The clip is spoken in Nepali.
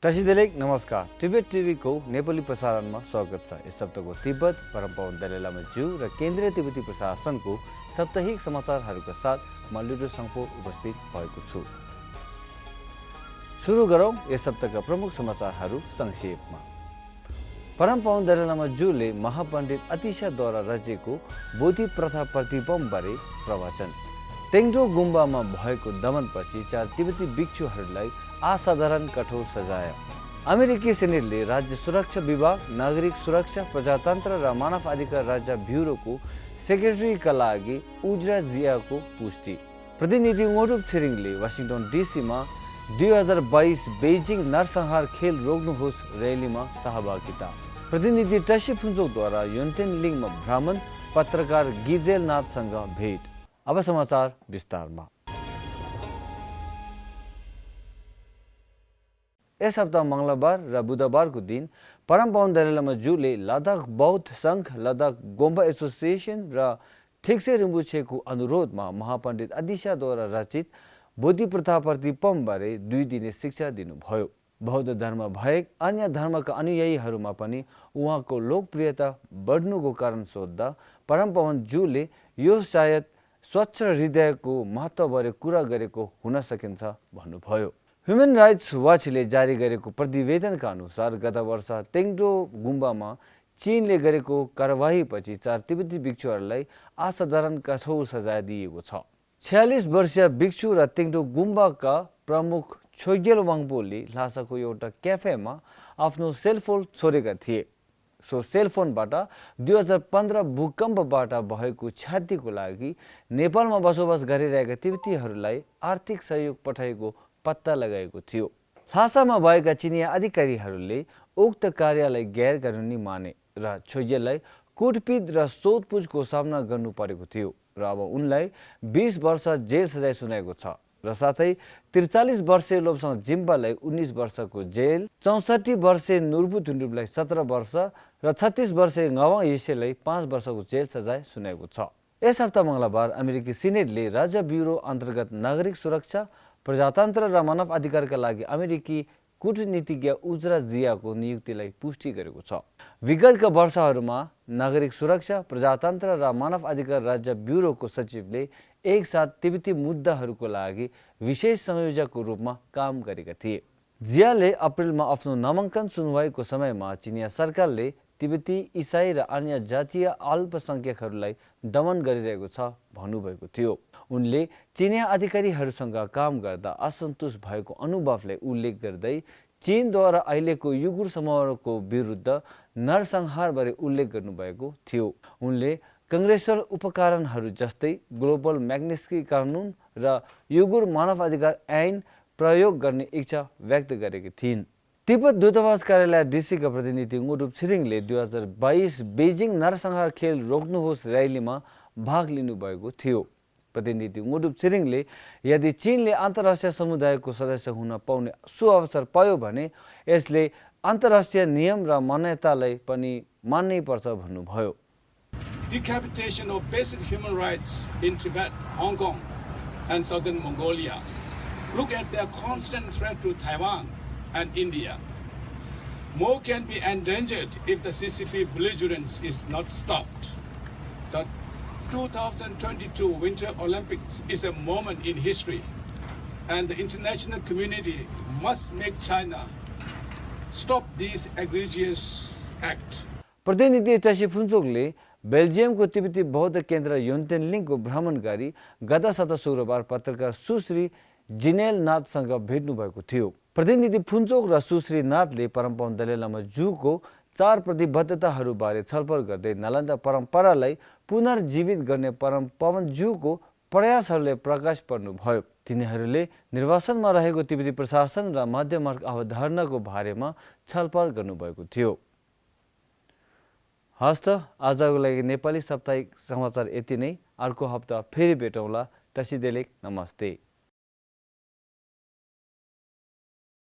टसिदेलेक नमस्कार टिबेट को नेपाली प्रसारणमा स्वागत छ। यस हप्ताको तिब्बत परम्परा दलाईलामा ज्यू र केन्द्रीय तिब्बती प्रशासनको साप्ताहिक समाचारहरूका साथ म लिडो सङ्पो उपस्थित भएको छु। सुरु गरौँ यस हप्ताका प्रमुख समाचारहरू संक्षेपमा। परम्परा दलाईलामा ज्यूले महापण्डित अतिशाद्वारा रचिएको बोधि प्रथा प्रतिबम्बबारे प्रवचन। तेङ्डो गुम्बामा भएको दमनपछि 4 तिब्बती भिक्षुहरूलाई असाधारण कठोर सजाय। अमेरिकी सेनेटले राज्य सुरक्षा विभाग, नागरिक सुरक्षा, प्रजातन्त्र र मानव अधिकार राज्य ब्युरोको सेक्रेटरीका लागि उज्रा जियाको पुष्टि। प्रतिनिधि मोडुप छिरिङले वाशिंटन डीसीमा 2022 बेजिङ नरसंहार खेल रोक्नुहोस् रैलीमा सहभागिता। प्रतिनिधि टसी फुन्चोकद्वारा योन्टेन लिङमा भ्रमण, पत्रकार गिजेल नाथसँग भेट। अब समाचार विस्तारमा। यस हप्ता मंगलबार र बुधबारको दिन परम्परा दलाईलामा ज्यूले लद्दाख बौद्ध संघ, लद्दाख गोम्बा एसोसिएसन र ठिक्से रिम्बुछेको अनुरोधमा महापण्डित अतिशाद्वारा रचित बोधि प्रथा प्रतिबम्बबारे 2 दिने शिक्षा दिनुभयो। बौद्ध धर्म भएक अन्य धर्मका अनुयायीहरूमा पनि उहाँको लोकप्रियता बढ्नुको कारण सोध्दा परम्परा ज्यूले यो सायद स्वच्छ हृदयको महत्त्वबारे कुरा गरेको हुन सकिन्छ भन्नुभयो। ह्युमन राइट्स वाचले जारी गरेको प्रतिवेदनका अनुसार गत वर्ष तेङ्डो गुम्बामा चीनले गरेको कारबाहीपछि 4 तिब्बती भिक्षुहरूलाई असाधारण कठोर सजाय दिएको छ। 46 वर्षीय भिक्षु र तेङ्डो गुम्बाका प्रमुख छोग्येल वाङपोले ल्हासाको एउटा क्याफेमा आफ्नो सेलफोन छोडेका थिए। सो सेलफोनबाट 2015 भूकम्पबाट भएको क्षतिको लागि नेपालमा बसोबास गरिरहेका तिब्बतीहरूलाई आर्थिक सहयोग पठाएको पत्ता लगाएको थियो। ल्हासामा भएका चिनिया अधिकारीहरूले उक्त कार्यलाई गैर कानुनी माने र छोग्येललाई कुटपिट र सोधपुछको सामना गर्नु परेको थियो र अब उनलाई 20 वर्ष जेल सजाय सुनाएको छ र साथै 43 वर्षीय लोप्सन जिम्बालाई 19 वर्षको जेल, 64 वर्षीय नुर्बु थुन्डुपलाई 17 वर्ष र 36 वर्षीय ngawang येसेलाई 5 वर्षको जेल सजाय सुनाएको छ। यस हप्ता मंगलबार अमेरिकी सिनेटले राज्य ब्युरो अन्तर्गत नागरिक सुरक्षा, प्रजातन्त्र र मानव अधिकारका लागि अमेरिकी कूटनीतिज्ञ उज्रा जियाको नियुक्तिलाई पुष्टि गरेको छ। विगतका वर्षहरूमा नागरिक सुरक्षा, प्रजातन्त्र र मानव अधिकार राज्य ब्युरोको सचिवले एकसाथ तिब्बती मुद्दाहरूको लागि विशेष संयोजकको रूपमा काम गरेका थिए। जियाले अप्रिलमा आफ्नो नामाङ्कन सुनवाईको समयमा चिनिया सरकारले तिब्बती, इसाई र अन्य जातीय अल्पसंख्यकहरूलाई दमन गरिरहेको छ भन्नुभएको थियो। उनले चिनिया अधिकारीहरूसँग काम गर्दा असन्तोष भएको अनुभवलाई उल्लेख गर्दै चीनद्वारा अहिलेको युगुर समूहको विरुद्ध नरसंहारबारे उल्लेख गर्नुभएको थियो। उनले काङ्ग्रेसल उपकरणहरू जस्तै ग्लोबल म्याग्निस्की कानुन र युगुर मानव अधिकार ऐन प्रयोग गर्ने इच्छा व्यक्त गरेकी थिइन्। तिब्बत दूतावास कार्यालय डीसीका प्रतिनिधि मोडुप छिरिङले 2022 बेजिङ नरसंहार खेल रोक्नुहोस् रैलीमा भाग लिनुभएको थियो। प्रतिनिधि मोडुप छिरिङले यदि चीनले अन्तर्राष्ट्रिय समुदायको सदस्य हुन पाउने सुअवसर पायो भने यसले अन्तर्राष्ट्रिय नियम र मान्यतालाई पनि मान्नै पर्छ भन्नुभयो। Decapitation of basic human rights in Tibet, Hong Kong, and southern Mongolia. Look at their constant threat to Taiwan and India. More can be endangered if the CCP belligerence is not stopped. The 2022 Winter Olympics is a moment in history, and the international community must make China stop this egregious act. प्रतिनिधि टसी फुन्चोकले बेल्जियमको तिब्बती बौद्ध केन्द्र योन्टेन लिङको भ्रमण गरी गत साता शुक्रबार पत्रकार सुश्री जिनेल नाथसँग भेट्नु भएको थियो। प्रतिनिधि फुन्चोक र सुश्री नाथले परम्परा दलाईलामा ज्यूको 4 प्रतिबद्धताहरूबारे छलफल गर्दै नालन्दा परम्परालाई पुनर्जीवित गर्ने परम्परा ज्यूको प्रयासहरूले प्रकाश पर्नुभयो। तिनीहरूले निर्वासनमा रहेको तिब्बती प्रशासन र मध्यमार्ग अवधारणाको बारेमा छलफल गर्नुभएको थियो। हस्त आजको लागि नेपाली साप्ताहिक समाचार यति नै। अर्को हप्ता फेरि भेटौँला। टसिदेलेक नमस्ते।